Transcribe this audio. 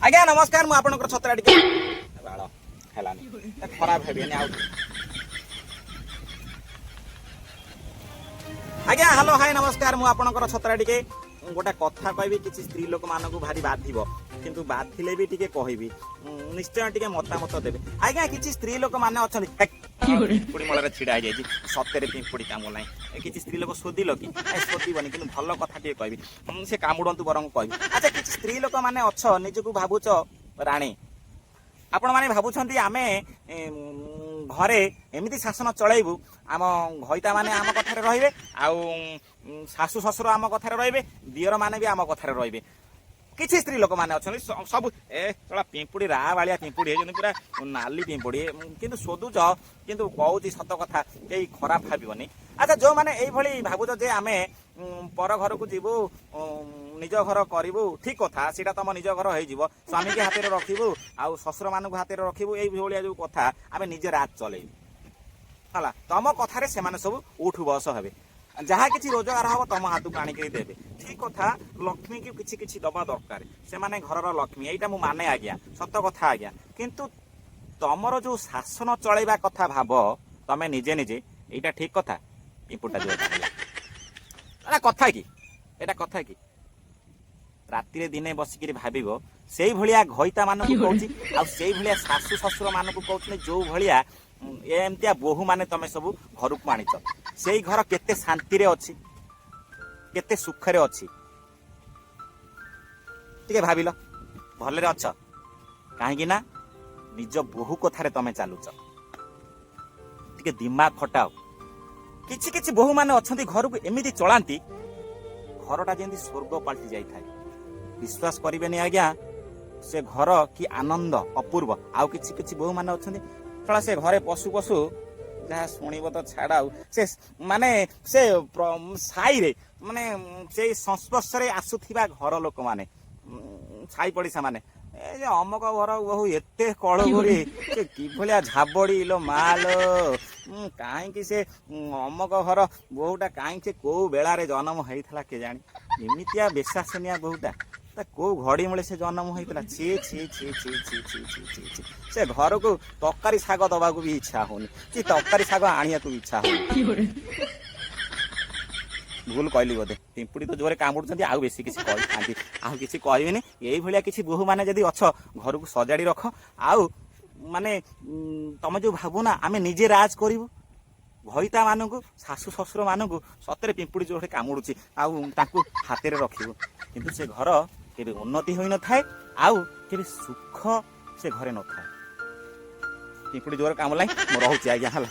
ଆଜ୍ଞା ନମସ୍କାର, ମୁଁ ଆପଣଙ୍କର ଛତ୍ରା ଟିକେ ବାଳ ହେଲାନି, ଖରାପ ହେବେନି। ଆଉ ଆଜ୍ଞା, ହ୍ୟାଲୋ, ହାଇ, ନମସ୍କାର, ମୁଁ ଆପଣଙ୍କର ଛତ୍ରା ଟିକେ। ଗୋଟେ କଥା କହିବି, କିଛି ସ୍ତ୍ରୀ ଲୋକମାନଙ୍କୁ ଭାରି ବାଧିବ, କିନ୍ତୁ ବାଧିଲେ ବି ଟିକେ କହିବି। ନିଶ୍ଚୟ ଟିକେ ମତାମତ ଦେବେ ଆଜ୍ଞା। କିଛି ସ୍ତ୍ରୀ ଲୋକମାନେ ଅଛନ୍ତି, ପିମ୍ପୁଡ଼ି ମଳରେ ଛିଡା ହେଇଯାଇଛି। ସତରେ ପିମ୍ପୁଡ଼ି କାମ ନାହିଁ। କିଛି ସ୍ତ୍ରୀ ଲୋକ ଶୋଧିଲ କି? ଶୋଧିବନି, କିନ୍ତୁ ଭଲ କଥା ଟିକେ କହିବି। ସେ କାମୁଡନ୍ତୁ ବରଂ କହିବି। ଆଚ୍ଛା, କିଛି ସ୍ତ୍ରୀ ଲୋକମାନେ ଅଛ, ନିଜକୁ ଭାବୁଛ ରାଣୀ। ଆପଣମାନେ ଭାବୁଛନ୍ତି ଆମେ ଘରେ ଏମିତି ଶାସନ ଚଳେଇବୁ, ଆମ ଘଇତା ମାନେ ଆମ କଥାରେ ରହିବେ, ଆଉ ଶାଶୁ ଶ୍ୱଶୁର ଆମ କଥାରେ ରହିବେ, ଦିଅର ମାନେ ବି ଆମ କଥାରେ ରହିବେ। କିଛି ସ୍ତ୍ରୀ ଲୋକମାନେ ଅଛନ୍ତି ସବୁ ଏ ଚଳା ପିମ୍ପୁଡ଼ି ରା ବାଳିଆ ପିମ୍ପୁଡ଼ି ହେଇଛନ୍ତି, ପୁରା ନାଲି ପିମ୍ପୁଡ଼ି। କିନ୍ତୁ ଶୋଧୁଛ, କିନ୍ତୁ କହୁଛି ସତ କଥା, କେହି ଖରାପ ଭାବିବନି। ଆଚ୍ଛା, ଯୋଉମାନେ ଏଇଭଳି ଭାବୁଛ ଯେ ଆମେ ପର ଘରକୁ ଯିବୁ, ନିଜ ଘର କରିବୁ, ଠିକ କଥା, ସେଇଟା ତମ ନିଜ ଘର ହେଇଯିବ। ସ୍ୱାମୀକି ହାତରେ ରଖିବୁ ଆଉ ଶ୍ୱଶୁର ମାନଙ୍କୁ ହାତରେ ରଖିବୁ, ଏଇଭଳିଆ ଯୋଉ କଥା, ଆମେ ନିଜେ ରାଜ ଚଲେଇବୁ, ହେଲା, ତମ କଥାରେ ସେମାନେ ସବୁ ଉଠୁ ବସ ହେବେ, ଯାହା କିଛି ରୋଜଗାର ହବ ତମ ହାତକୁ ଆଣିକିରି ଦେବେ। ଠିକ କଥା, ଲକ୍ଷ୍ମୀକି କିଛି କିଛି ଦବା ଦରକାର, ସେମାନେ ଘରର ଲକ୍ଷ୍ମୀ, ଏଇଟା ମୁଁ ମାନେ ଆଜ୍ଞା, ସତ କଥା ଆଜ୍ଞା। କିନ୍ତୁ ତମର ଯୋଉ ଶାସନ ଚଳେଇବା କଥା ଭାବ ତମେ ନିଜେ ନିଜେ, ଏଇଟା ଠିକ କଥା? ପିମ୍ପୁଟା ଯୋଉ ହେଲା, ଏଟା କଥା କି? ଏଇଟା କଥା କି? ରାତିରେ ଦିନେ ବସିକିରି ଭାବିବ। ସେଇଭଳିଆ ଘଇତା ମାନଙ୍କୁ କହୁଛି ଆଉ ସେଇଭଳିଆ ଶାଶୁ ଶ୍ୱଶୁର ମାନଙ୍କୁ କହୁଛନ୍ତି, ଯୋଉ ଭଳିଆ ଏମିତିଆ ବୋହୂ ମାନେ ତମେ ସବୁ ଘରକୁ ଆଣିଛ, ସେଇ ଘର କେତେ ଶାନ୍ତିରେ ଅଛି, କେତେ ସୁଖରେ ଅଛି, ଟିକେ ଭାବିଲ। ଭଲରେ ଅଛ? କାହିଁକି ନା ନିଜ ବୋହୂ କଥାରେ ତମେ ଚାଲୁଛ। ଟିକେ ଦିମାଗ ଖଟାଅ। କିଛି କିଛି ବୋହୂ ମାନେ ଅଛନ୍ତି, ଘରକୁ ଏମିତି ଚଳାନ୍ତି, ଘରଟା ଯେମିତି ସ୍ୱର୍ଗ ପାଲଟି ଯାଇଥାଏ। ବିଶ୍ୱାସ କରିବେନି ଆଜ୍ଞା, ସେ ଘର କି ଆନନ୍ଦ ଅପୂର୍ବ। ଆଉ କିଛି କିଛି ବୋହୂ ମାନେ ଅଛନ୍ତି, ଶଳା ସେ ଘରେ ପଶୁ ପଶୁ ଯାହା ଶୁଣିବ ତ ଛାଡ। ଆଉ ସେ ମାନେ ସେ ସାହିରେ ମାନେ ସେଇ ସଂସ୍ପର୍ଶରେ ଆସୁଥିବା ଘର ଲୋକମାନେ, ସାହି ପଡ଼ିଶା ମାନେ, ଏ ଯେ ଅମକ ଘର ବୋହୂ ଏତେ କଳଗୋରି, ସେ କିଭଳିଆ ଝାବଡ଼ି ଲୋ ମା ଲୋ, କାହିଁକି ସେ ଅମକ ଘର ବୋହୂଟା କାହିଁକି ସେ କୋଉ ବେଳାରେ ଜନ୍ମ ହେଇଥିଲା କେଜାଣି? ଏମିତିଆ ବେଶାସନିଆ ବୋହୂଟା ତା କୋଉ ଘଡ଼ି ମୂଳେ ସେ ଜନ୍ମ ହେଇଥିଲା? ଛି ଛି ଛି ଛି ଛି ଛି ଛି ଛି ଛି। ସେ ଘରକୁ ତରକାରୀ ଶାଗ ଦବାକୁ ବି ଇଚ୍ଛା ହଉନି କି ତରକାରୀ ଶାଗ ଆଣିବାକୁ ବି ଇଚ୍ଛା ହଉନି। ଭୁଲ କହିଲି ବୋଧେ? ପିମ୍ପୁଡ଼ି ତ ଜୋରେ କାମୁଡୁଛନ୍ତି। ଆଉ ବେଶୀ କିଛି କହିଥାନ୍ତି, ଆଉ କିଛି କହିବିନି। ଏଇଭଳିଆ କିଛି ବୋହୂ ମାନେ ଯଦି ଅଛ, ଘରକୁ ସଜାଡ଼ି ରଖ। ଆଉ ମାନେ ତମେ ଯୋଉ ଭାବୁନା ଆମେ ନିଜେ ରାଜ କରିବୁ ଘଇତା ମାନଙ୍କୁ, ଶାଶୁ ଶ୍ୱଶୁର ମାନଙ୍କୁ, ସତରେ ପିମ୍ପୁଡ଼ି ଯୋଉଠି କାମୁଡୁଛି, ଆଉ ତାଙ୍କୁ ହାତରେ ରଖିବୁ, କିନ୍ତୁ ସେ ଘର କେବେ ଉନ୍ନତି ହୋଇନଥାଏ ଆଉ କେବେ ସୁଖ ସେ ଘରେ ନଥାଏ। ପିମ୍ପୁଡ଼ି ଜୋରେ କାମୁଡ଼ିଲାଣି, ମୁଁ ରହୁଛି ଆଜ୍ଞା, ହେଲା।